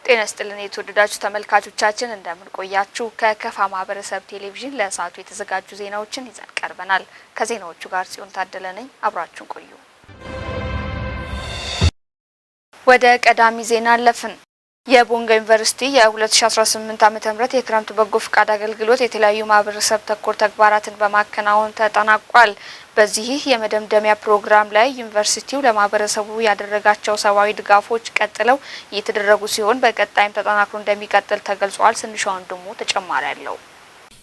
ጤና ይስጥልን የተወደዳችሁ ተመልካቾቻችን፣ እንደምን ቆያችሁ? ከከፋ ማህበረሰብ ቴሌቪዥን ለሰዓቱ የተዘጋጁ ዜናዎችን ይዘን ቀርበናል። ከዜናዎቹ ጋር ጽዮን ታደለ ነኝ። አብራችሁን ቆዩ። ወደ ቀዳሚ ዜና አለፍን። የቦንጋ ዩኒቨርሲቲ የ2018 ዓ.ም የክረምት በጎ ፍቃድ አገልግሎት የተለያዩ ማህበረሰብ ተኮር ተግባራትን በማከናወን ተጠናቋል። በዚህ የመደምደሚያ ፕሮግራም ላይ ዩኒቨርሲቲው ለማህበረሰቡ ያደረጋቸው ሰብአዊ ድጋፎች ቀጥለው እየተደረጉ ሲሆን በቀጣይም ተጠናክሮ እንደሚቀጥል ተገልጿል። ስንሻ ወንድሙ ተጨማሪ አለው።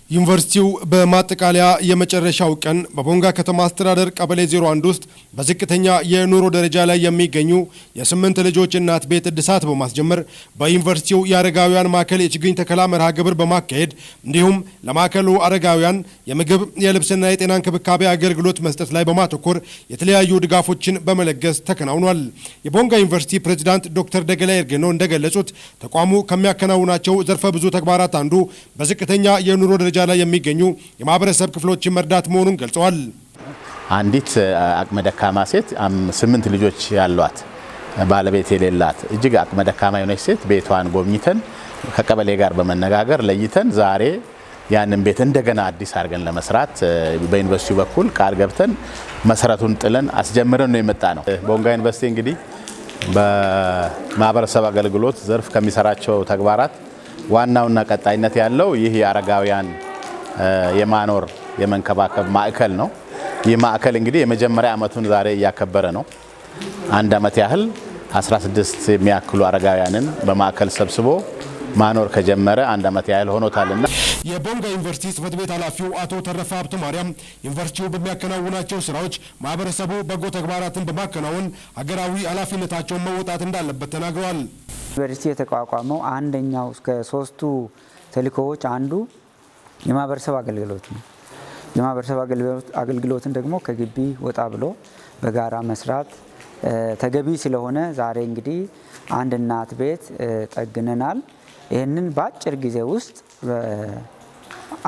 ዩኒቨርሲቲው በማጠቃለያ የመጨረሻው ቀን በቦንጋ ከተማ አስተዳደር ቀበሌ 01 ውስጥ በዝቅተኛ የኑሮ ደረጃ ላይ የሚገኙ የስምንት ልጆች እናት ቤት እድሳት በማስጀመር፣ በዩኒቨርሲቲው የአረጋውያን ማዕከል የችግኝ ተከላ መርሃ ግብር በማካሄድ፣ እንዲሁም ለማዕከሉ አረጋውያን የምግብ፣ የልብስና የጤና እንክብካቤ አገልግሎት መስጠት ላይ በማተኮር የተለያዩ ድጋፎችን በመለገስ ተከናውኗል። የቦንጋ ዩኒቨርሲቲ ፕሬዚዳንት ዶክተር ደገላ ኤርጌኖ እንደገለጹት ተቋሙ ከሚያከናውናቸው ዘርፈ ብዙ ተግባራት አንዱ በዝቅተኛ የኑሮ ደረጃ ላይ የሚገኙ የማህበረሰብ ክፍሎችን መርዳት መሆኑን ገልጸዋል። አንዲት አቅመ ደካማ ሴት፣ ስምንት ልጆች ያሏት፣ ባለቤት የሌላት፣ እጅግ አቅመ ደካማ የሆነች ሴት ቤቷን ጎብኝተን ከቀበሌ ጋር በመነጋገር ለይተን ዛሬ ያንን ቤት እንደገና አዲስ አድርገን ለመስራት በዩኒቨርሲቲው በኩል ቃል ገብተን መሰረቱን ጥለን አስጀምረን ነው የመጣነው። ቦንጋ ዩኒቨርሲቲ እንግዲህ በማህበረሰብ አገልግሎት ዘርፍ ከሚሰራቸው ተግባራት ዋናውና ቀጣይነት ያለው ይህ የአረጋውያን የማኖር የመንከባከብ ማዕከል ነው። ይህ ማዕከል እንግዲህ የመጀመሪያ ዓመቱን ዛሬ እያከበረ ነው። አንድ ዓመት ያህል 16 የሚያክሉ አረጋውያንን በማዕከል ሰብስቦ ማኖር ከጀመረ አንድ ዓመት ያህል ሆኖታልና። የቦንጋ ዩኒቨርሲቲ ጽሕፈት ቤት ኃላፊው አቶ ተረፈ ሀብተ ማርያም ዩኒቨርሲቲው በሚያከናውናቸው ስራዎች ማህበረሰቡ በጎ ተግባራትን በማከናወን ሀገራዊ ኃላፊነታቸውን መወጣት እንዳለበት ተናግረዋል። ዩኒቨርሲቲ የተቋቋመው አንደኛው ከሶስቱ ተልእኮዎች አንዱ የማህበረሰብ አገልግሎት ነው። የማህበረሰብ አገልግሎትን ደግሞ ከግቢ ወጣ ብሎ በጋራ መስራት ተገቢ ስለሆነ ዛሬ እንግዲህ አንድ እናት ቤት ጠግነናል። ይህንን በአጭር ጊዜ ውስጥ፣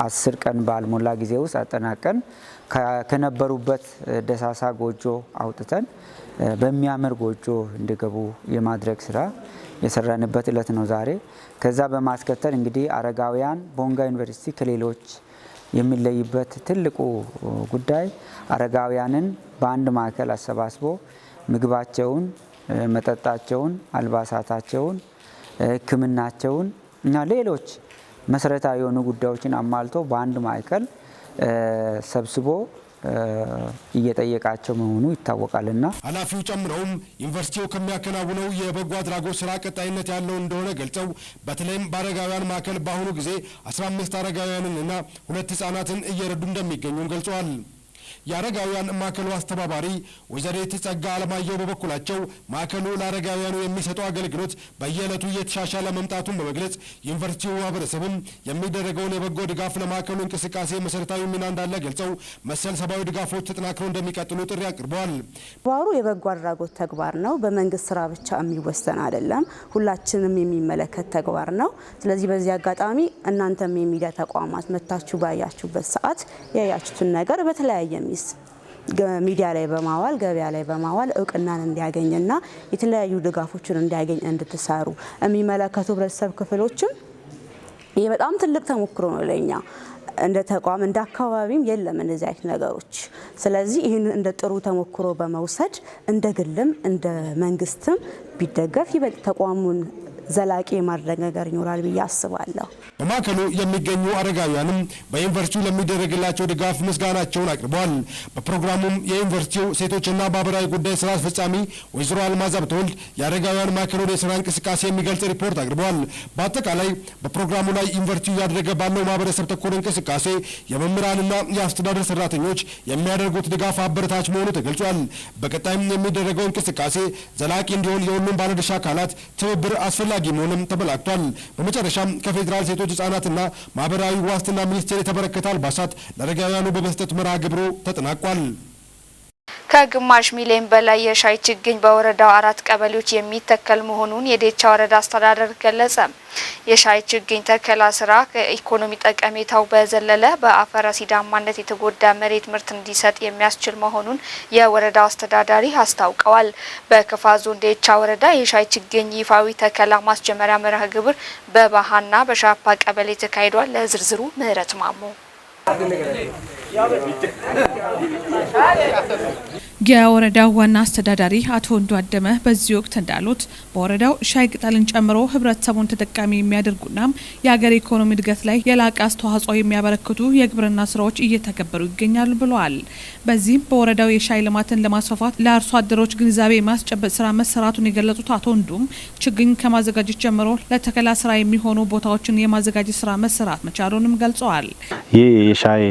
10 ቀን ባልሞላ ጊዜ ውስጥ አጠናቀን ከነበሩበት ደሳሳ ጎጆ አውጥተን በሚያምር ጎጆ እንዲገቡ የማድረግ ስራ የሰራንበት እለት ነው ዛሬ። ከዛ በማስከተል እንግዲህ አረጋውያን፣ ቦንጋ ዩኒቨርሲቲ ከሌሎች የሚለይበት ትልቁ ጉዳይ አረጋውያንን በአንድ ማዕከል አሰባስቦ ምግባቸውን፣ መጠጣቸውን፣ አልባሳታቸውን፣ ሕክምናቸውን እና ሌሎች መሰረታዊ የሆኑ ጉዳዮችን አሟልቶ በአንድ ማዕከል ሰብስቦ እየጠየቃቸው መሆኑ ይታወቃልና። ኃላፊው ጨምረውም ዩኒቨርሲቲው ከሚያከናውነው የበጎ አድራጎት ስራ ቀጣይነት ያለው እንደሆነ ገልጸው በተለይም በአረጋውያን ማዕከል በአሁኑ ጊዜ 15 አረጋውያንን እና ሁለት ህጻናትን እየረዱ እንደሚገኙም ገልጸዋል። የአረጋውያን ማዕከሉ አስተባባሪ ወይዘሪት ጸጋ አለማየሁ በበኩላቸው ማዕከሉ ለአረጋውያኑ የሚሰጠው አገልግሎት በየዕለቱ እየተሻሻለ መምጣቱን በመግለጽ ዩኒቨርሲቲው ማህበረሰብም የሚደረገውን የበጎ ድጋፍ ለማዕከሉ እንቅስቃሴ መሰረታዊ ሚና እንዳለ ገልጸው መሰል ሰብአዊ ድጋፎች ተጠናክረው እንደሚቀጥሉ ጥሪ አቅርበዋል። ተግባሩ የበጎ አድራጎት ተግባር ነው። በመንግስት ስራ ብቻ የሚወሰን አይደለም። ሁላችንም የሚመለከት ተግባር ነው። ስለዚህ በዚህ አጋጣሚ እናንተም የሚዲያ ተቋማት መታችሁ ባያችሁበት ሰዓት ያያችሁትን ነገር በተለያየ ሚስ ሚዲያ ላይ በማዋል፣ ገበያ ላይ በማዋል እውቅናን እንዲያገኝና የተለያዩ ድጋፎችን እንዲያገኝ እንድትሰሩ፣ የሚመለከቱ ህብረተሰብ ክፍሎችም፣ ይህ በጣም ትልቅ ተሞክሮ ነው ለኛ እንደ ተቋም፣ እንደ አካባቢም የለም እንደዚህ አይነት ነገሮች። ስለዚህ ይህን እንደ ጥሩ ተሞክሮ በመውሰድ እንደ ግልም እንደ መንግስትም ቢደገፍ ይበልጥ ተቋሙን ዘላቂ የማድረግ ነገር ይኖራል ብዬ አስባለሁ። በማዕከሉ የሚገኙ አረጋውያንም በዩኒቨርሲቲው ለሚደረግላቸው ድጋፍ ምስጋናቸውን አቅርበዋል። በፕሮግራሙም የዩኒቨርሲቲው ሴቶችና ማህበራዊ ጉዳይ ስራ አስፈጻሚ ወይዘሮ አልማዝ ሀብተወልድ የአረጋውያን ማዕከሉን የስራ እንቅስቃሴ የሚገልጽ ሪፖርት አቅርበዋል። በአጠቃላይ በፕሮግራሙ ላይ ዩኒቨርሲቲው እያደረገ ባለው ማህበረሰብ ተኮር እንቅስቃሴ የመምህራንና የአስተዳደር ሰራተኞች የሚያደርጉት ድጋፍ አበረታች መሆኑ ተገልጿል። በቀጣይም የሚደረገው እንቅስቃሴ ዘላቂ እንዲሆን የሁሉም ባለድርሻ አካላት ትብብር አስፈላጊ መሆኑም ተመላክቷል። በመጨረሻም ከፌዴራል ሴቶች ህጻናትና ማህበራዊ ዋስትና ሚኒስቴር የተበረከተ አልባሳት ለአረጋውያኑ በመስጠት መርሃ ግብሩ ተጠናቋል። ከግማሽ ሚሊዮን በላይ የሻይ ችግኝ በወረዳው አራት ቀበሌዎች የሚተከል መሆኑን የዴቻ ወረዳ አስተዳደር ገለጸ። የሻይ ችግኝ ተከላ ስራ ከኢኮኖሚ ጠቀሜታው በዘለለ በአፈር አሲዳማነት የተጎዳ መሬት ምርት እንዲሰጥ የሚያስችል መሆኑን የወረዳው አስተዳዳሪ አስታውቀዋል። በከፋ ዞን ዴቻ ወረዳ የሻይ ችግኝ ይፋዊ ተከላ ማስጀመሪያ መርሃ ግብር በባሃና በሻፓ ቀበሌ ተካሂዷል። ለዝርዝሩ ምህረት ማሞ። የወረዳው ዋና አስተዳዳሪ አቶ ወንዱ አደመ በዚህ ወቅት እንዳሉት፣ በወረዳው ሻይ ቅጠልን ጨምሮ ህብረተሰቡን ተጠቃሚ የሚያደርጉና የሀገር ኢኮኖሚ እድገት ላይ የላቀ አስተዋጽኦ የሚያበረክቱ የግብርና ስራዎች እየተገበሩ ይገኛሉ ብለዋል። በዚህም በወረዳው የሻይ ልማትን ለማስፋፋት ለአርሶ አደሮች ግንዛቤ የማስጨበጥ ስራ መሰራቱን የገለጹት አቶ ወንዱም፣ ችግኝ ከማዘጋጀት ጀምሮ ለተከላ ስራ የሚሆኑ ቦታዎችን የማዘጋጀት ስራ መሰራት መቻሉንም ገልጸዋል። ይህ የሻይ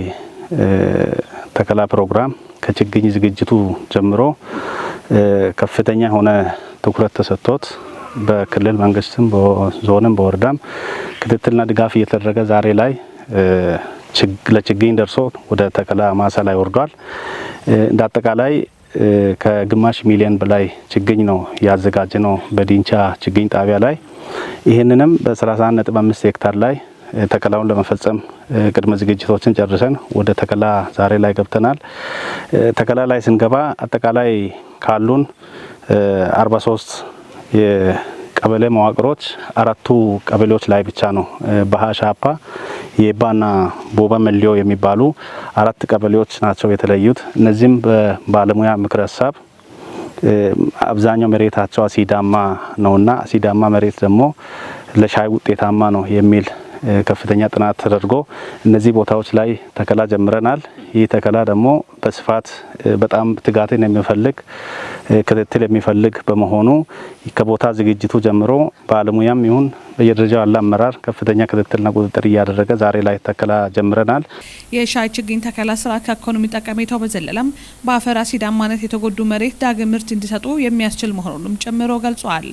ተከላ ፕሮግራም ከችግኝ ዝግጅቱ ጀምሮ ከፍተኛ የሆነ ትኩረት ተሰጥቶት በክልል መንግስትም፣ በዞንም፣ በወረዳም ክትትልና ድጋፍ እየተደረገ ዛሬ ላይ ለችግኝ ደርሶ ወደ ተከላ ማሳ ላይ ወርዷል። እንደ አጠቃላይ ከግማሽ ሚሊዮን በላይ ችግኝ ነው ያዘጋጀነው በዲንቻ ችግኝ ጣቢያ ላይ። ይህንንም በ31.5 ሄክታር ላይ ተከላውን ለመፈጸም ቅድመ ዝግጅቶችን ጨርሰን ወደ ተከላ ዛሬ ላይ ገብተናል። ተከላ ላይ ስንገባ አጠቃላይ ካሉን 43 የቀበሌ መዋቅሮች አራቱ ቀበሌዎች ላይ ብቻ ነው፣ ባሃ፣ ሻፓ፣ የባና ቦባ መሊዮ የሚባሉ አራት ቀበሌዎች ናቸው የተለዩት። እነዚህም በባለሙያ ምክረ ሀሳብ አብዛኛው መሬታቸው አሲዳማ ነውና አሲዳማ መሬት ደግሞ ለሻይ ውጤታማ ነው የሚል ከፍተኛ ጥናት ተደርጎ እነዚህ ቦታዎች ላይ ተከላ ጀምረናል። ይህ ተከላ ደግሞ በስፋት በጣም ትጋትን የሚፈልግ፣ ክትትል የሚፈልግ በመሆኑ ከቦታ ዝግጅቱ ጀምሮ ባለሙያም ይሁን በየደረጃው ያለ አመራር ከፍተኛ ክትትልና ቁጥጥር እያደረገ ዛሬ ላይ ተከላ ጀምረናል። የሻይ ችግኝ ተከላ ስራ ከኢኮኖሚ ጠቀሜታው በዘለለም በአፈር አሲዳማነት የተጎዱ መሬት ዳግም ምርት እንዲሰጡ የሚያስችል መሆኑንም ጨምሮ ገልጿል።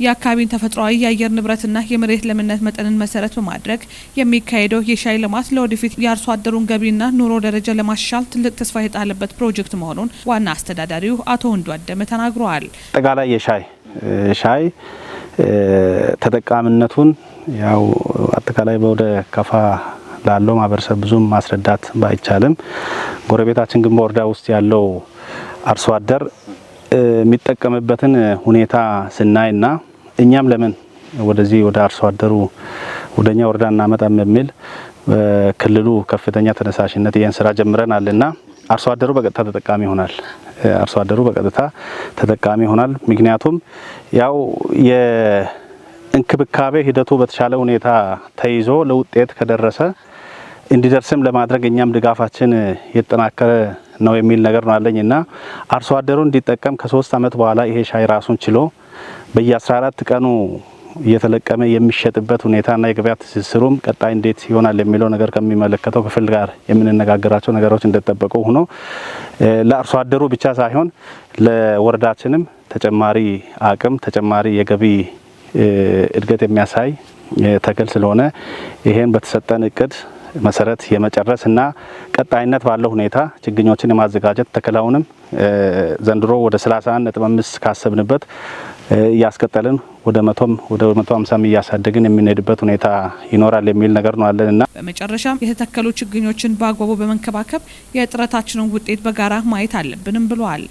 የአካባቢን ተፈጥሯዊ የአየር ንብረትና የመሬት ለምነት መጠንን መሰረት በማድረግ የሚካሄደው የሻይ ልማት ለወደፊት የአርሶ አደሩን ገቢና ኑሮ ደረጃ ለማሻሻል ትልቅ ተስፋ የጣለበት ፕሮጀክት መሆኑን ዋና አስተዳዳሪው አቶ ወንዱ አደመ ተናግረዋል። አጠቃላይ የሻይ ሻይ ተጠቃሚነቱን ያው አጠቃላይ ወደ ከፋ ላለው ማህበረሰብ ብዙም ማስረዳት ባይቻልም፣ ጎረቤታችን ግን በወረዳ ውስጥ ያለው አርሶ አደር የሚጠቀምበትን ሁኔታ ስናይና እኛም ለምን ወደዚህ ወደ አርሶ አደሩ ወደኛ ወረዳ እናመጣም የሚል ክልሉ ከፍተኛ ተነሳሽነት ይህን ስራ ጀምረናልና አርሶ አደሩ በቀጥታ ተጠቃሚ ይሆናል። አርሶ አደሩ በቀጥታ ተጠቃሚ ይሆናል። ምክንያቱም ያው የእንክብካቤ ሂደቱ በተሻለ ሁኔታ ተይዞ ለውጤት ከደረሰ እንዲደርስም ለማድረግ እኛም ድጋፋችን የተጠናከረ ነው የሚል ነገር ነው አለኝ እና አርሶ አደሩ እንዲጠቀም ከ3 አመት በኋላ ይሄ ሻይ ራሱን ችሎ በየ14 ቀኑ እየተለቀመ የሚሸጥበት ሁኔታና የገበያ ትስስሩም ቀጣይ እንዴት ይሆናል የሚለው ነገር ከሚመለከተው ክፍል ጋር የምንነጋገራቸው ነገሮች እንደተጠበቁ ሆኖ፣ ለአርሶ አደሩ ብቻ ሳይሆን ለወረዳችንም ተጨማሪ አቅም፣ ተጨማሪ የገቢ እድገት የሚያሳይ ተክል ስለሆነ ይሄን በተሰጠን እቅድ መሰረት የመጨረስ እና ቀጣይነት ባለው ሁኔታ ችግኞችን የማዘጋጀት፣ ተከላውንም ዘንድሮ ወደ 31.5 ካሰብንበት እያስቀጠልን ወደ 100ም ወደ 150ም እያሳደግን የምንሄድበት ሁኔታ ይኖራል የሚል ነገር ነው አለን እና በመጨረሻም የተተከሉ ችግኞችን በአግባቡ በመንከባከብ የጥረታችንን ውጤት በጋራ ማየት አለብንም ብለዋል።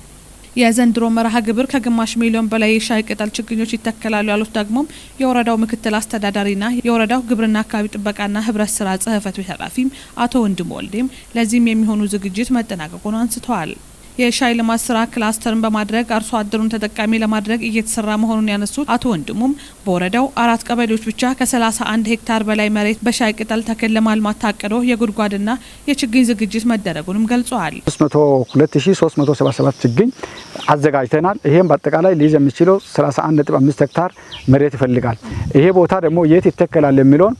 የዘንድሮ መርሃ ግብር ከግማሽ ሚሊዮን በላይ የሻይ ቅጠል ችግኞች ይተከላሉ ያሉት ደግሞ የወረዳው ምክትል አስተዳዳሪና የወረዳው ግብርና አካባቢ ጥበቃና ህብረት ስራ ጽህፈት ቤት ኃላፊም አቶ ወንድሙ ወልዴም ለዚህም የሚሆኑ ዝግጅት መጠናቀቁን አንስተዋል። የሻይ ልማት ስራ ክላስተርን በማድረግ አርሶ አደሩን ተጠቃሚ ለማድረግ እየተሰራ መሆኑን ያነሱት አቶ ወንድሙም፣ በወረዳው አራት ቀበሌዎች ብቻ ከ31 ሄክታር በላይ መሬት በሻይ ቅጠል ተክል ለማልማት ታቅዶ የጉድጓድና የችግኝ ዝግጅት መደረጉንም ገልጸዋል። 32377 ችግኝ አዘጋጅተናል። ይሄም በአጠቃላይ ሊይዝ የሚችለው 31.5 ሄክታር መሬት ይፈልጋል። ይሄ ቦታ ደግሞ የት ይተከላል የሚለውን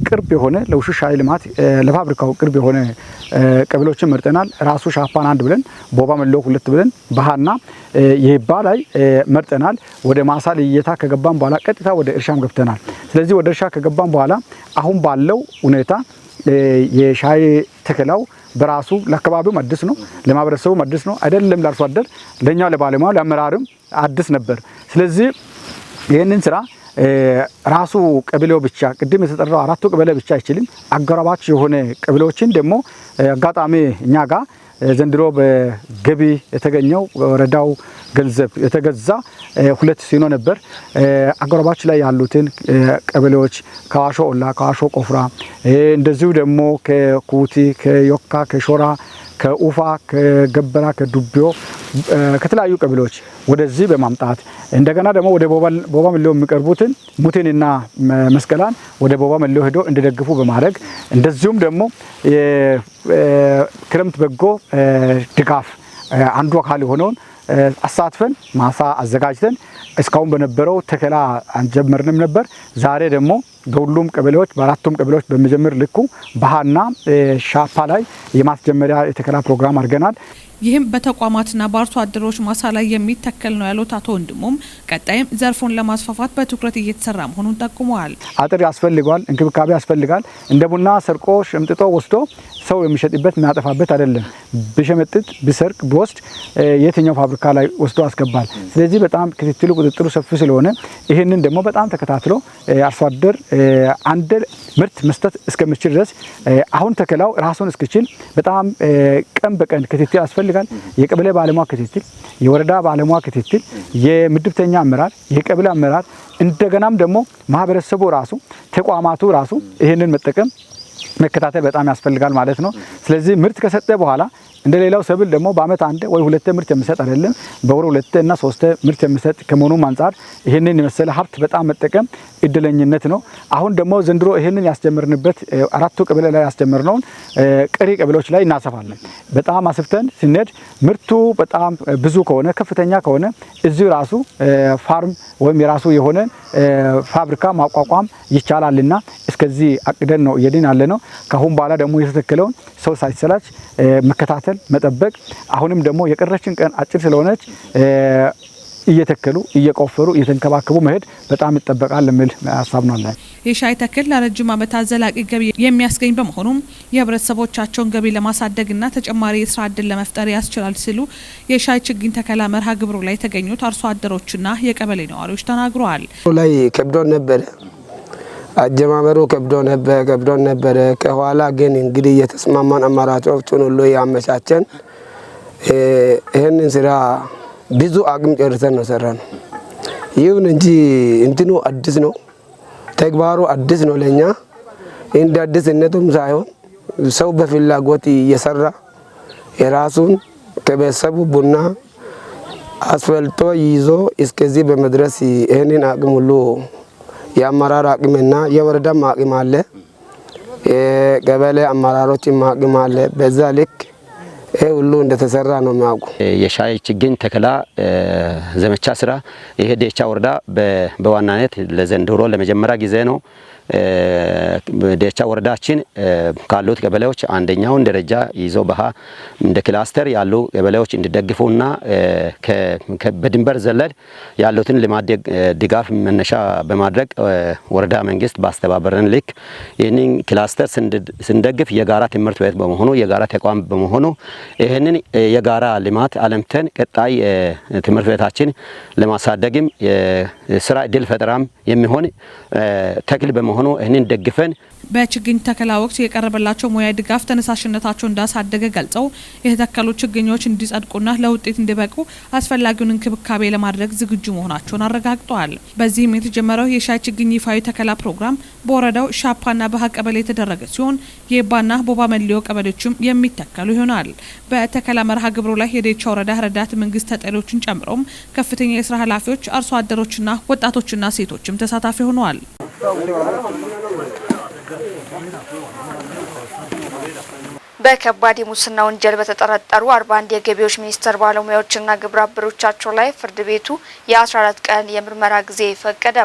ቅርብ የሆነ ለውሹ ሻይ ልማት ለፋብሪካው ቅርብ የሆነ ቀበሌዎችን መርጠናል። ራሱ ሻፓን አንድ ብለን፣ ቦባ መሎ ሁለት ብለን፣ ባሃና የባ ላይ መርጠናል። ወደ ማሳ ልየታ ከገባን በኋላ ቀጥታ ወደ እርሻም ገብተናል። ስለዚህ ወደ እርሻ ከገባን በኋላ አሁን ባለው ሁኔታ የሻይ ተከላው በራሱ ለአካባቢውም አዲስ ነው፣ ለማህበረሰቡም አዲስ ነው፣ አይደለም ለአርሶ አደር፣ ለእኛ ለባለሙያው ለአመራርም አዲስ ነበር። ስለዚህ ይህንን ስራ ራሱ ቀበሌው ብቻ፣ ቅድም የተጠራው አራቱ ቀበሌ ብቻ አይችልም። አጎራባች የሆነ ቀበሌዎችን ደግሞ አጋጣሚ እኛ ጋር ዘንድሮ በገቢ የተገኘው ወረዳው ገንዘብ የተገዛ 2 ሲኖ ነበር። አጎራባች ላይ ያሉትን ቀበሌዎች ከዋሾ ኦላ፣ ከዋሾ ቆፍራ፣ እንደዚሁ ደግሞ ከኩቲ፣ ከዮካ፣ ከሾራ፣ ከኡፋ፣ ከገበራ፣ ከዱቢዮ፣ ከተለያዩ ቀበሌዎች ወደዚህ በማምጣት እንደገና ደግሞ ወደ ቦባ መሌዮ የሚቀርቡትን ሙቴንና መስቀላን ወደ ቦባ መሌዮ ሄዶ እንዲደግፉ በማድረግ፣ እንደዚሁም ደግሞ የክረምት በጎ ድጋፍ አንዱ አካል የሆነውን አሳትፈን ማሳ አዘጋጅተን እስካሁን በነበረው ተከላ አንጀመርንም ነበር። ዛሬ ደግሞ በሁሉም ቀበሌዎች፣ በአራቱም ቀበሌዎች በሚጀምር ልኩ ባሃና ሻፓ ላይ የማስጀመሪያ የተከላ ፕሮግራም አድርገናል። ይህም በተቋማትና በአርሶ አደሮች ማሳ ላይ የሚተከል ነው ያሉት አቶ ወንድሙም ቀጣይም ዘርፉን ለማስፋፋት በትኩረት እየተሰራ መሆኑን ጠቁመዋል። አጥር ያስፈልገዋል፣ እንክብካቤ ያስፈልጋል። እንደ ቡና ሰርቆ ሸምጥጦ ወስዶ ሰው የሚሸጥበት የሚያጠፋበት አይደለም። ቢሸመጥጥ፣ ቢሰርቅ፣ ቢወስድ የትኛው ፋብሪካ ላይ ወስዶ ያስገባል። ስለዚህ በጣም ክትትሉ ቁጥጥሩ ሰፊ ስለሆነ ይህንን ደግሞ በጣም ተከታትሎ አርሶ አደር አንድ ምርት መስጠት እስከሚችል ድረስ፣ አሁን ተከላው ራሱን እስኪችል በጣም ቀን በቀን ክትትል ያስፈልጋል። የቀበሌ ባለሙያ ክትትል፣ የወረዳ ባለሙያ ክትትል፣ የምድብተኛ አመራር፣ የቀበሌ አመራር፣ እንደገናም ደግሞ ማህበረሰቡ ራሱ፣ ተቋማቱ ራሱ ይህንን መጠቀም መከታተል በጣም ያስፈልጋል ማለት ነው። ስለዚህ ምርት ከሰጠ በኋላ እንደ ሌላው ሰብል ደግሞ በአመት አንድ ወይ ሁለት ምርት የሚሰጥ አይደለም። በወር ሁለት እና ሶስት ምርት የሚሰጥ ከመሆኑም አንጻር ይህንን የመሰለ ሀብት በጣም መጠቀም እድለኝነት ነው። አሁን ደግሞ ዘንድሮ ይህንን ያስጀመርንበት አራቱ ቀበሌ ላይ ያስጀመርነውን ቀሪ ቀበሌዎች ላይ እናሰፋለን። በጣም አስፍተን ስንሄድ ምርቱ በጣም ብዙ ከሆነ፣ ከፍተኛ ከሆነ እዚሁ ራሱ farm ወይም የራሱ የሆነ ፋብሪካ ማቋቋም ይቻላልና እስከዚህ አቅደን ነው እየሄድን ያለ ነው። ከአሁን በኋላ ደግሞ የተተከለውን ሰው ሳይሰላች መከታተል፣ መጠበቅ፣ አሁንም ደግሞ የቀረችን ቀን አጭር ስለሆነች እየተከሉ፣ እየቆፈሩ፣ እየተንከባከቡ መሄድ በጣም ይጠበቃል የሚል ሀሳብ ነው አለን። የሻይ ተክል ለረጅም ዓመታት ዘላቂ ገቢ የሚያስገኝ በመሆኑም የህብረተሰቦቻቸውን ገቢ ለማሳደግና ተጨማሪ የስራ እድል ለመፍጠር ያስችላል ሲሉ የሻይ ችግኝ ተከላ መርሃ ግብሩ ላይ የተገኙት አርሶ አደሮችና የቀበሌ ነዋሪዎች ተናግረዋል። ላይ ከብዶ ነበረ፣ አጀማመሩ ከብዶ ነበረ፣ ከብዶ ነበረ። ከኋላ ግን እንግዲህ የተስማማን አማራጮችን ሁሉ ያመቻቸን ይህንን ስራ ብዙ አቅም ጨርሰን ነው ሰራ ነው። ይሁን እንጂ እንትኑ አዲስ ነው፣ ተግባሩ አዲስ ነው ለኛ። እንደ አዲስነቱም ሳይሆን ሰው በፍላጎት እየሰራ የራሱን ከቤተሰቡ ቡና አስፈልጦ ይዞ እስከዚህ በመድረስ ይህንን አቅም ሁሉ የአመራር አቅምና የወረዳም አቅም አለ፣ የቀበሌ አመራሮችም አቅም አለ። በዛ ልክ ይሄ ሁሉ እንደተሰራ ነው የሚያውቁ። የሻይ ችግኝ ተከላ ዘመቻ ስራ ይሄ ዴቻ ወረዳ በዋናነት ለዘንድሮ ለመጀመሪያ ጊዜ ነው። ዴቻ ወረዳችን ካሉት ቀበሌዎች አንደኛውን ደረጃ ይዞ በሃ እንደ ክላስተር ያሉ ቀበሌዎች እንዲደግፉና በድንበር ዘለል ያሉትን ልማት ድጋፍ መነሻ በማድረግ ወረዳ መንግስት ባስተባበረን ልክ ይህንን ክላስተር ስንደግፍ የጋራ ትምህርት ቤት በመሆኑ፣ የጋራ ተቋም በመሆኑ ይህንን የጋራ ልማት አለምተን ቀጣይ ትምህርት ቤታችን ለማሳደግም ስራ እድል ፈጠራም የሚሆን ተክል በመሆኑ ይህንን ደግፈን በችግኝ ተከላ ወቅት የቀረበላቸው ሙያዊ ድጋፍ ተነሳሽነታቸው እንዳሳደገ ገልጸው የተተከሉ ችግኞች እንዲጸድቁና ለውጤት እንዲበቁ አስፈላጊውን እንክብካቤ ለማድረግ ዝግጁ መሆናቸውን አረጋግጠዋል። በዚህም የተጀመረው የሻይ ችግኝ ይፋዊ ተከላ ፕሮግራም በወረዳው ሻፓና በሀ ቀበሌ የተደረገ ሲሆን የባና ቦባ መሊዮ ቀበሌዎችም የሚተከሉ ይሆናል። በተከላ መርሃ ግብሩ ላይ የዴቻ ወረዳ ረዳት መንግስት ተጠሪዎችን ጨምሮም ከፍተኛ የስራ ኃላፊዎች፣ አርሶ አደሮችና ወጣቶችና ሴቶችም ተሳታፊ ሆነዋል። በከባድ የሙስና ወንጀል በተጠረጠሩ 41 የገቢዎች ሚኒስቴር ባለሙያዎችና ግብረ አበሮቻቸው ላይ ፍርድ ቤቱ የ14 ቀን የምርመራ ጊዜ ፈቀደ።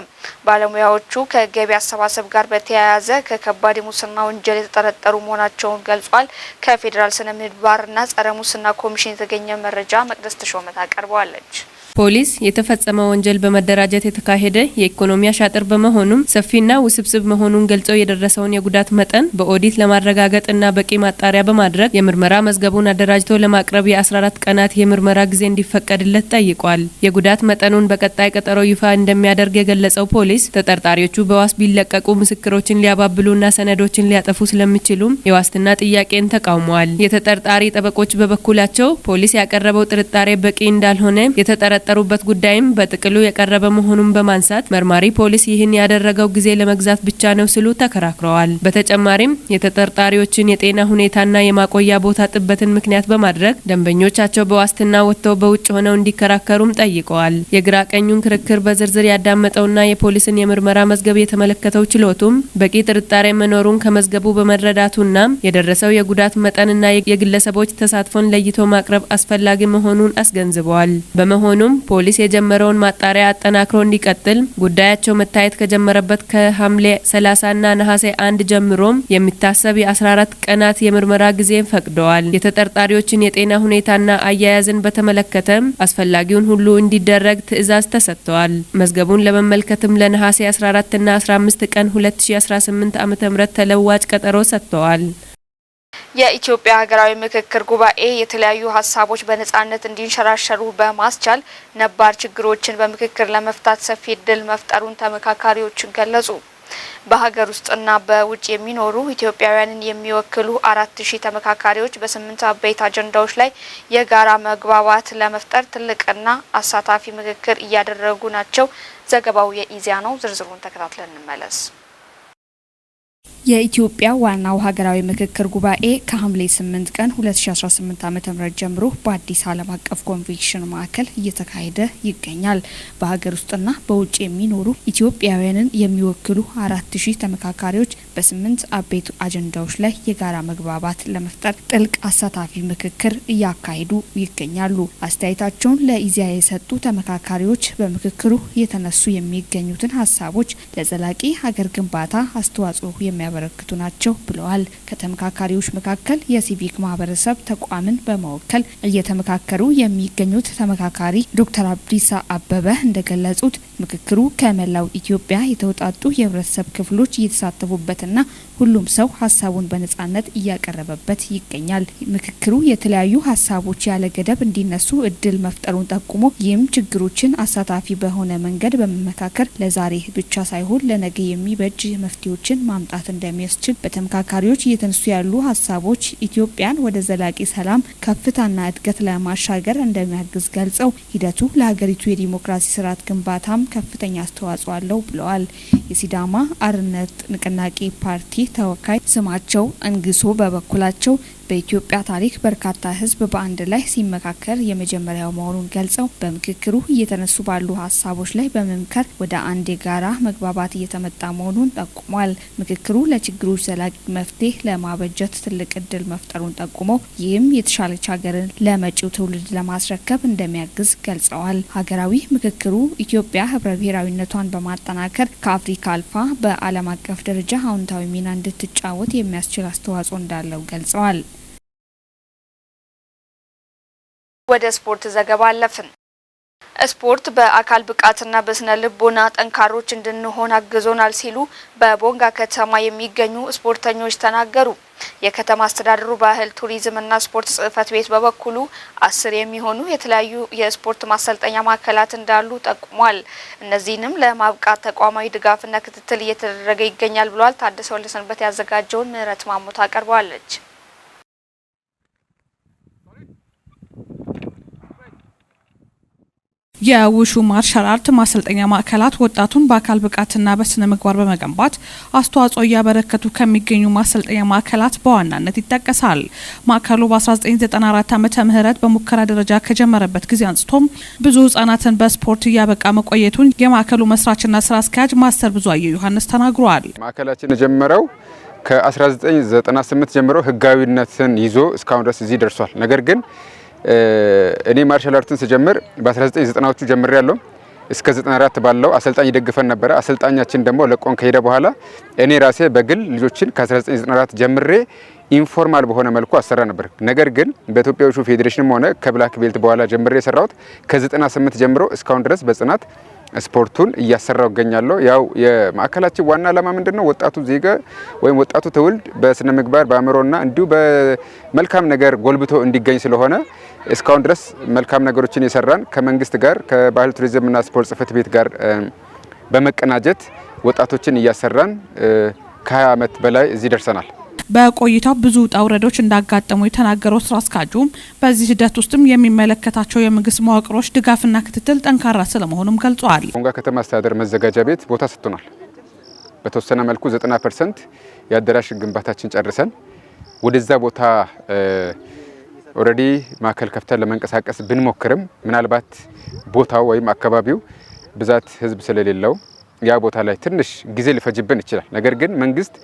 ባለሙያዎቹ ከገቢ አሰባሰብ ጋር በተያያዘ ከከባድ የሙስና ወንጀል የተጠረጠሩ መሆናቸውን ገልጿል። ከፌዴራል ስነ ምግባርና ጸረ ሙስና ኮሚሽን የተገኘ መረጃ መቅደስ ተሾመ ታቀርበዋለች። ፖሊስ የተፈጸመው ወንጀል በመደራጀት የተካሄደ የኢኮኖሚ አሻጥር በመሆኑም ሰፊና ውስብስብ መሆኑን ገልጸው የደረሰውን የጉዳት መጠን በኦዲት ለማረጋገጥና በቂ ማጣሪያ በማድረግ የምርመራ መዝገቡን አደራጅቶ ለማቅረብ የ14 ቀናት የምርመራ ጊዜ እንዲፈቀድለት ጠይቋል። የጉዳት መጠኑን በቀጣይ ቀጠሮ ይፋ እንደሚያደርግ የገለጸው ፖሊስ ተጠርጣሪዎቹ በዋስ ቢለቀቁ ምስክሮችን ሊያባብሉና ሰነዶችን ሊያጠፉ ስለሚችሉም የዋስትና ጥያቄን ተቃውመዋል። የተጠርጣሪ ጠበቆች በበኩላቸው ፖሊስ ያቀረበው ጥርጣሬ በቂ እንዳልሆነ፣ የተጠረጠሩበት ጉዳይም በጥቅሉ የቀረበ መሆኑን በማንሳት መርማሪ ፖሊስ ይህን ያደረገው ጊዜ ለመግዛት ብቻ ነው ሲሉ ተከራክረዋል። በተጨማሪም የተጠርጣሪዎችን የጤና ሁኔታና የማቆያ ቦታ ጥበትን ምክንያት በማድረግ ደንበኞቻቸው በዋስትና ወጥተው በውጭ ሆነው እንዲከራከሩም ጠይቀዋል። የግራ ቀኙን ክርክር በዝርዝር ያዳመጠውና የፖሊስን የምርመራ መዝገብ የተመለከተው ችሎቱም በቂ ጥርጣሬ መኖሩን ከመዝገቡ በመረዳቱና የደረሰው የጉዳት መጠንና የግለሰቦች ተሳትፎን ለይቶ ማቅረብ አስፈላጊ መሆኑን አስገንዝበዋል። በመሆኑም ፖሊስ የጀመረውን ማጣሪያ አጠናክሮ እንዲቀጥል፣ ጉዳያቸው መታየት ከጀመረበት ከሐምሌ 30ና ነሐሴ 1 ጀምሮም የሚታሰብ የ14 ቀናት የምርመራ ጊዜ ፈቅደዋል። የተጠርጣሪዎችን የጤና ሁኔታና አያያዝን በተመለከተ አስፈላጊውን ሁሉ እንዲደረግ ትዕዛዝ ተሰጥተዋል። መዝገቡን ለመመልከትም ለነሐሴ 14ና 15 ቀን 2018 ዓ.ም ተለዋጭ ቀጠሮ ሰጥተዋል። የኢትዮጵያ ሀገራዊ ምክክር ጉባኤ የተለያዩ ሀሳቦች በነጻነት እንዲንሸራሸሩ በማስቻል ነባር ችግሮችን በምክክር ለመፍታት ሰፊ እድል መፍጠሩን ተመካካሪዎች ገለጹ። በሀገር ውስጥና በውጭ የሚኖሩ ኢትዮጵያውያንን የሚወክሉ 4000 ተመካካሪዎች በ8 አበይት አጀንዳዎች ላይ የጋራ መግባባት ለመፍጠር ትልቅና አሳታፊ ምክክር እያደረጉ ናቸው። ዘገባው የኢዜአ ነው። ዝርዝሩን ተከታትለን እንመለስ። የኢትዮጵያ ዋናው ሀገራዊ ምክክር ጉባኤ ከሐምሌ 8 ቀን 2018 ዓ.ም ጀምሮ በአዲስ ዓለም አቀፍ ኮንቬንሽን ማዕከል እየተካሄደ ይገኛል። በሀገር ውስጥና በውጭ የሚኖሩ ኢትዮጵያውያንን የሚወክሉ 4000 ተመካካሪዎች በ8 አበይት አጀንዳዎች ላይ የጋራ መግባባት ለመፍጠር ጥልቅ አሳታፊ ምክክር እያካሄዱ ይገኛሉ። አስተያየታቸውን ለኢዜአ የሰጡ ተመካካሪዎች በምክክሩ የተነሱ የሚገኙትን ሀሳቦች ለዘላቂ ሀገር ግንባታ አስተዋጽኦ የሚያበረክቱ ናቸው ብለዋል። ከተመካካሪዎች መካከል የሲቪክ ማህበረሰብ ተቋምን በመወከል እየተመካከሩ የሚገኙት ተመካካሪ ዶክተር አብዲሳ አበበ እንደገለጹት ምክክሩ ከመላው ኢትዮጵያ የተውጣጡ የህብረተሰብ ክፍሎች እየተሳተፉበትና ሁሉም ሰው ሀሳቡን በነጻነት እያቀረበበት ይገኛል። ምክክሩ የተለያዩ ሀሳቦች ያለ ገደብ እንዲነሱ እድል መፍጠሩን ጠቁሞ ይህም ችግሮችን አሳታፊ በሆነ መንገድ በመመካከር ለዛሬ ብቻ ሳይሆን ለነገ የሚበጅ መፍትሄዎችን ማምጣት እንደሚያስችል፣ በተመካካሪዎች እየተነሱ ያሉ ሀሳቦች ኢትዮጵያን ወደ ዘላቂ ሰላም ከፍታና እድገት ለማሻገር እንደሚያግዝ ገልጸው ሂደቱ ለሀገሪቱ የዲሞክራሲ ስርዓት ግንባታም ከፍተኛ አስተዋጽኦ አለው ብለዋል። የሲዳማ አርነት ንቅናቄ ፓርቲ ተወካይ ስማቸው እንግሶ በበኩላቸው በኢትዮጵያ ታሪክ በርካታ ሕዝብ በአንድ ላይ ሲመካከር የመጀመሪያው መሆኑን ገልጸው በምክክሩ እየተነሱ ባሉ ሀሳቦች ላይ በመምከር ወደ አንድ የጋራ መግባባት እየተመጣ መሆኑን ጠቁሟል። ምክክሩ ለችግሮች ዘላቂ መፍትሄ ለማበጀት ትልቅ እድል መፍጠሩን ጠቁመው ይህም የተሻለች ሀገርን ለመጪው ትውልድ ለማስረከብ እንደሚያግዝ ገልጸዋል። ሀገራዊ ምክክሩ ኢትዮጵያ ህብረ ብሔራዊነቷን በማጠናከር ከአፍሪካ አልፋ በዓለም አቀፍ ደረጃ አዎንታዊ ሚና እንድትጫወት የሚያስችል አስተዋጽኦ እንዳለው ገልጸዋል። ወደ ስፖርት ዘገባ አለፍን። ስፖርት በአካል ብቃትና በስነ ልቦና ጠንካሮች እንድንሆን አግዞናል ሲሉ በቦንጋ ከተማ የሚገኙ ስፖርተኞች ተናገሩ። የከተማ አስተዳደሩ ባህል ቱሪዝምና ስፖርት ጽሕፈት ቤት በበኩሉ 10 የሚሆኑ የተለያዩ የስፖርት ማሰልጠኛ ማዕከላት እንዳሉ ጠቁሟል። እነዚህንም ለማብቃት ተቋማዊ ድጋፍና ክትትል እየተደረገ ይገኛል ብሏል። ታደሰ ወልደሰንበት ያዘጋጀውን ምህረት ማሞ ታቀርበዋለች። የውሹ ማርሻል አርት ማሰልጠኛ ማዕከላት ወጣቱን በአካል ብቃትና በስነ ምግባር በመገንባት አስተዋጽኦ እያበረከቱ ከሚገኙ ማሰልጠኛ ማዕከላት በዋናነት ይጠቀሳል። ማዕከሉ በ1994 ዓመተ ምህረት በሙከራ ደረጃ ከጀመረበት ጊዜ አንስቶም ብዙ ህጻናትን በስፖርት እያበቃ መቆየቱን የማዕከሉ መስራችና ስራ አስኪያጅ ማስተር ብዙአየሁ ዮሐንስ ተናግሯል። ማዕከላችን የጀመረው ከ1998 ጀምሮ ህጋዊነትን ይዞ እስካሁን ድረስ እዚህ ደርሷል። ነገር ግን እኔ ማርሻል አርትን ስጀምር በ1990ዎቹ ጀምሬያለሁ። እስከ 94 ባለው አሰልጣኝ ይደግፈን ነበረ። አሰልጣኛችን ደግሞ ለቆን ከሄደ በኋላ እኔ ራሴ በግል ልጆችን ከ1994 ጀምሬ Informal በሆነ መልኩ አሰራ ነበር። ነገር ግን በኢትዮጵያ ውሹ ፌዴሬሽንም ሆነ ከ black belt በኋላ ጀምሬ የሰራሁት ከ98 ጀምሮ እስካሁን ድረስ በጽናት ስፖርቱን እያሰራው እገኛለሁ። ያው የማዕከላችን ዋና ዓላማ ምንድነው? ወጣቱ ዜጋ ወይም ወጣቱ ትውልድ በስነ ምግባር፣ በአእምሮና እንዲሁ በመልካም ነገር ጎልብቶ እንዲገኝ ስለሆነ እስካሁን ድረስ መልካም ነገሮችን የሰራን ከመንግስት ጋር፣ ከባህል ቱሪዝምና ስፖርት ጽሕፈት ቤት ጋር በመቀናጀት ወጣቶችን እያሰራን ከ20 ዓመት በላይ እዚህ ደርሰናል። በቆይታው ብዙ ውጣ ውረዶች እንዳጋጠሙ የተናገረው ስራ አስኪያጁም በዚህ ሂደት ውስጥም የሚመለከታቸው የመንግስት መዋቅሮች ድጋፍና ክትትል ጠንካራ ስለመሆኑም ገልጿል። ቦንጋ ከተማ አስተዳደር መዘጋጃ ቤት ቦታ ሰጥቶናል። በተወሰነ መልኩ 90% የአዳራሽ ግንባታችን ጨርሰን ወደዛ ቦታ already ማዕከል ከፍተን ለመንቀሳቀስ ብንሞክርም ምናልባት ቦታው ወይም አካባቢው ብዛት ህዝብ ስለሌለው ያ ቦታ ላይ ትንሽ ጊዜ ሊፈጅብን ይችላል። ነገር ግን መንግስት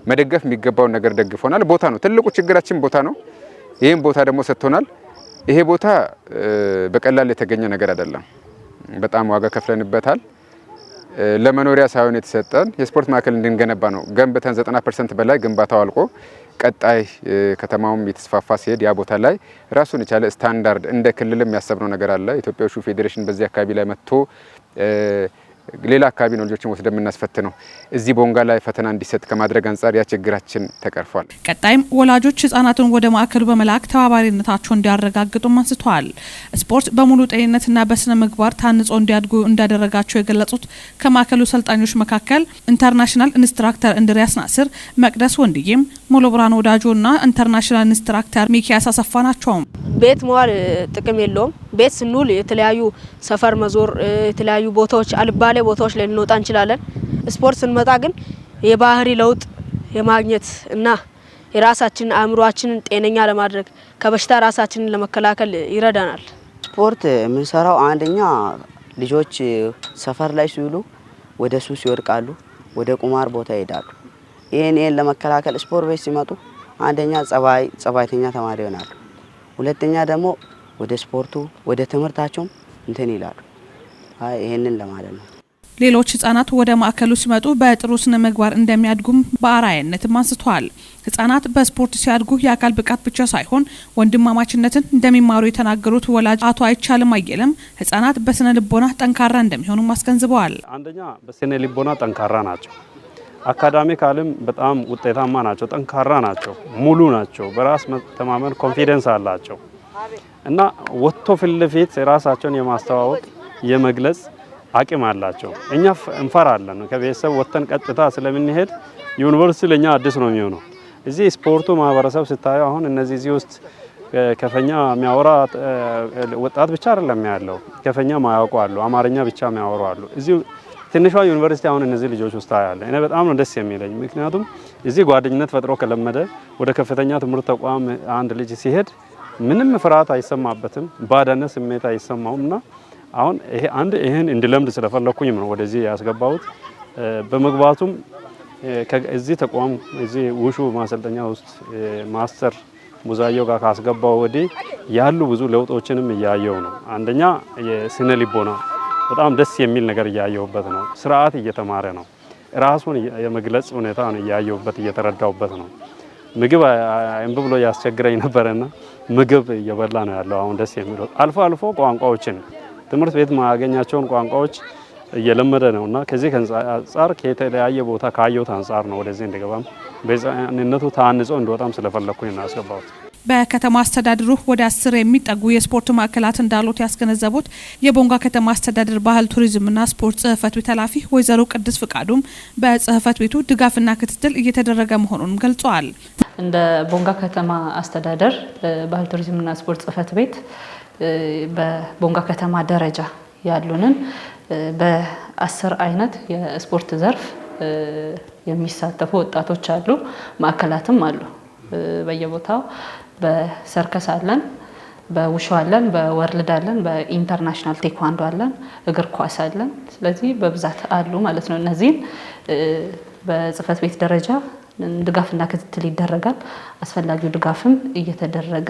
መደገፍ የሚገባውን ነገር ደግፎናል። ቦታ ነው ትልቁ ችግራችን፣ ቦታ ነው። ይህም ቦታ ደግሞ ሰጥቶናል። ይሄ ቦታ በቀላል የተገኘ ነገር አይደለም። በጣም ዋጋ ከፍለንበታል። ለመኖሪያ ሳይሆን የተሰጠን የስፖርት ማዕከል እንድንገነባ ነው። ገንብተን 90% በላይ ግንባታው አልቆ ቀጣይ ከተማውም የተስፋፋ ሲሄድ ያ ቦታ ላይ ራሱን የቻለ ስታንዳርድ እንደ ክልልም ያሰብነው ነገር አለ። ኢትዮጵያ ውሹ ፌዴሬሽን በዚህ አካባቢ ላይ መጥቶ፣ ሌላ አካባቢ ነው ልጆችን ወስደን የምናስፈትነው፣ እዚህ ቦንጋ ላይ ፈተና እንዲሰጥ ከማድረግ አንጻር ያ ችግራችን ተቀርፏል። ቀጣይም ወላጆች ህጻናትን ወደ ማዕከሉ በመላክ ተባባሪነታቸውን እንዲያረጋግጡም አንስተዋል። ስፖርት በሙሉ ጤንነትና በስነ ምግባር ታንጾ እንዲያድጉ እንዳደረጋቸው የገለጹት ከማዕከሉ ሰልጣኞች መካከል international instructor እንድሪያስ ናስር፣ መቅደስ ወንድዬም፣ ሙሉ ብርሃን ወዳጆና international instructor ሚኪያስ አሰፋ ናቸው። ቤት መዋል ጥቅም የለውም። ቤት ስንውል የተለያዩ ሰፈር መዞር፣ የተለያዩ ቦታዎች፣ አልባሌ ቦታዎች ላይ ልንወጣ እንችላለን። ስፖርት ስንመጣ ግን የባህሪ ለውጥ የማግኘት እና የራሳችንን አእምሯችንን ጤነኛ ለማድረግ፣ ከበሽታ ራሳችንን ለመከላከል ይረዳናል። ስፖርት የምንሰራው አንደኛ ልጆች ሰፈር ላይ ሲውሉ ወደ ሱስ ይወድቃሉ፣ ወደ ቁማር ቦታ ይሄዳሉ። ይህን ለመከላከል ስፖርት ቤት ሲመጡ አንደኛ ጸባይተኛ ተማሪ ይሆናሉ። ሁለተኛ ደግሞ ወደ ስፖርቱ፣ ወደ ትምህርታቸውም እንትን ይላሉ። አይ ይሄንን ለማለት ነው። ሌሎች ህጻናት ወደ ማዕከሉ ሲመጡ በጥሩ ስነ ምግባር እንደሚያድጉም በአርአያነትም አንስተዋል። ህጻናት በስፖርት ሲያድጉ የአካል ብቃት ብቻ ሳይሆን ወንድማማችነትን እንደሚማሩ የተናገሩት ወላጅ አቶ አይቻልም አየለም ህጻናት በስነ ልቦና ጠንካራ እንደሚሆኑም አስገንዝበዋል። አንደኛ በስነ ልቦና ጠንካራ ናቸው። Academically ም በጣም ውጤታማ ናቸው፣ ጠንካራ ናቸው፣ ሙሉ ናቸው። በራስ መተማመን confidence አላቸው እና ወጥቶ ፊት ለፊት ራሳቸውን የማስተዋወቅ፣ የመግለጽ አቅም አላቸው። እኛ እንፈራለን። ከቤተሰብ ወጥተን ቀጥታ ስለምንሄድ ዩኒቨርሲቲ ለኛ አዲስ ነው የሚሆነው። እዚህ ስፖርቱ ማህበረሰብ ስታየው አሁን እነዚህ እዚህ ውስጥ ከፈኛ የሚያወራ ወጣት ብቻ አይደለም ያለው። ከፈኛ ማያውቁ አሉ፣ አማርኛ ብቻ የሚያወሩ አሉ። እዚህ ትንሿ ዩኒቨርሲቲ አሁን እነዚህ ልጆች ውስጥ ያለ እኔ በጣም ነው ደስ የሚለኝ። ምክንያቱም እዚህ ጓደኝነት ፈጥሮ ከለመደ ወደ ከፍተኛ ትምህርት ተቋም አንድ ልጅ ሲሄድ ምንም ፍርሃት አይሰማበትም፣ ባዳነት ስሜት አይሰማውም እና አሁን ይሄ አንድ ይሄን እንዲለምድ ስለፈለኩኝም ነው ወደዚህ ያስገባሁት። በመግባቱም እዚህ ተቋም፣ እዚህ ውሹ ማሰልጠኛ ውስጥ master ሙዛየው ጋር ካስገባው ወዲህ ያሉ ብዙ ለውጦችንም እያየው ነው። አንደኛ የስነ ልቦና በጣም ደስ የሚል ነገር እያየሁበት ነው። ስርዓት እየተማረ ነው። ራሱን የመግለጽ ሁኔታ ነው እያየሁበት፣ እየተረዳሁበት ነው። ምግብ እምቢ ብሎ ያስቸግረኝ ነበረና ምግብ እየበላ ነው ያለው አሁን ደስ የሚለው። አልፎ አልፎ ቋንቋዎችን፣ ትምህርት ቤት ማያገኛቸውን ቋንቋዎች እየለመደ ነው እና ከዚህ አንጻር ከተለያየ ቦታ ካየሁት አንጻር ነው ወደዚህ እንዲገባም፣ በህፃንነቱ ታንጾ እንዲወጣም ስለፈለኩኝ ነው ያስገባሁት። በከተማ አስተዳደሩ ወደ 10 የሚጠጉ የስፖርት ማዕከላት እንዳሉት ያስገነዘቡት የቦንጋ ከተማ አስተዳደር ባህል ቱሪዝምና ስፖርት ጽህፈት ቤት ኃላፊ ወይዘሮ ቅድስት ፍቃዱም በጽህፈት ቤቱ ድጋፍና ክትትል እየተደረገ መሆኑንም ገልጸዋል። እንደ ቦንጋ ከተማ አስተዳደር ባህል ቱሪዝምና ስፖርት ጽህፈት ቤት በቦንጋ ከተማ ደረጃ ያሉንን በ10 አይነት የስፖርት ዘርፍ የሚሳተፉ ወጣቶች አሉ፣ ማዕከላትም አሉ። በየቦታው በሰርከስ አለን፣ በውሾ አለን፣ በ world አለን፣ በ international ቴኳንዶ አለን፣ እግር ኳስ አለን። ስለዚህ በብዛት አሉ ማለት ነው። እነዚህን በጽህፈት ቤት ደረጃ ድጋፍና ክትትል ይደረጋል። አስፈላጊው ድጋፍም እየተደረገ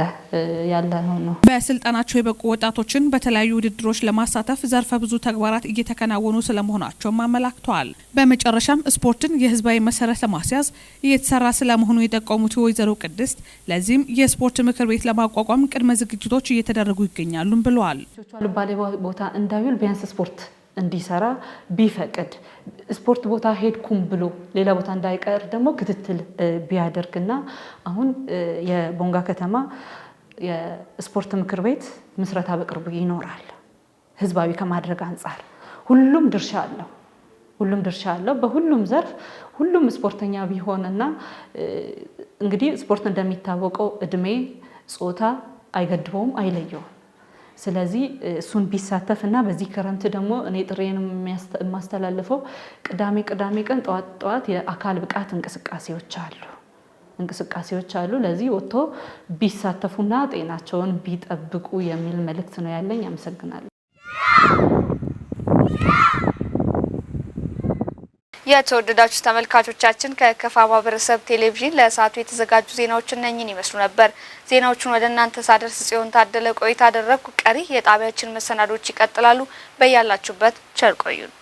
ያለ ነው። በስልጠናቸው የበቁ ወጣቶችን በተለያዩ ውድድሮች ለማሳተፍ ዘርፈ ብዙ ተግባራት እየተከናወኑ ስለመሆናቸውም አመላክተዋል። በመጨረሻም ስፖርትን የህዝባዊ መሰረት ለማስያዝ እየተሰራ ስለመሆኑ የጠቆሙት ወይዘሮ ቅድስት ለዚህም የስፖርት ምክር ቤት ለማቋቋም ቅድመ ዝግጅቶች እየተደረጉ ይገኛሉም ብለዋል። ልጆቹ አልባሌ ቦታ እንዳይውል ቢያንስ ስፖርት እንዲሰራ ቢፈቅድ፣ ስፖርት ቦታ ሄድኩም ብሎ ሌላ ቦታ እንዳይቀር ደግሞ ክትትል ቢያደርግና አሁን የቦንጋ ከተማ የስፖርት ምክር ቤት ምስረታ በቅርቡ ይኖራል። ህዝባዊ ከማድረግ አንጻር ሁሉም ድርሻ አለው። ሁሉም ድርሻ አለው። በሁሉም ዘርፍ ሁሉም ስፖርተኛ ቢሆንና እንግዲህ ስፖርት እንደሚታወቀው እድሜ፣ ጾታ አይገድበውም፣ አይለየውም። ስለዚህ እሱን ቢሳተፍ እና በዚህ ክረምት ደግሞ እኔ ጥሬን የማስተላልፈው ቅዳሜ ቅዳሜ ቀን ጠዋት ጠዋት የአካል ብቃት እንቅስቃሴዎች አሉ። ለዚህ ወጥቶ ቢሳተፉና ጤናቸውን ቢጠብቁ የሚል መልእክት ነው ያለኝ። አመሰግናለሁ። የተወደዳችሁ ተመልካቾቻችን፣ ከከፋ ማህበረሰብ ቴሌቪዥን ለሰዓቱ የተዘጋጁ ዜናዎች እነኝን ይመስሉ ነበር። ዜናዎቹን ወደ እናንተ ሳደርስ ጽዮን ታደለ ቆይታ አደረግኩ። ቀሪ የጣቢያችን መሰናዶች ይቀጥላሉ። በያላችሁበት ቸር ቆዩን።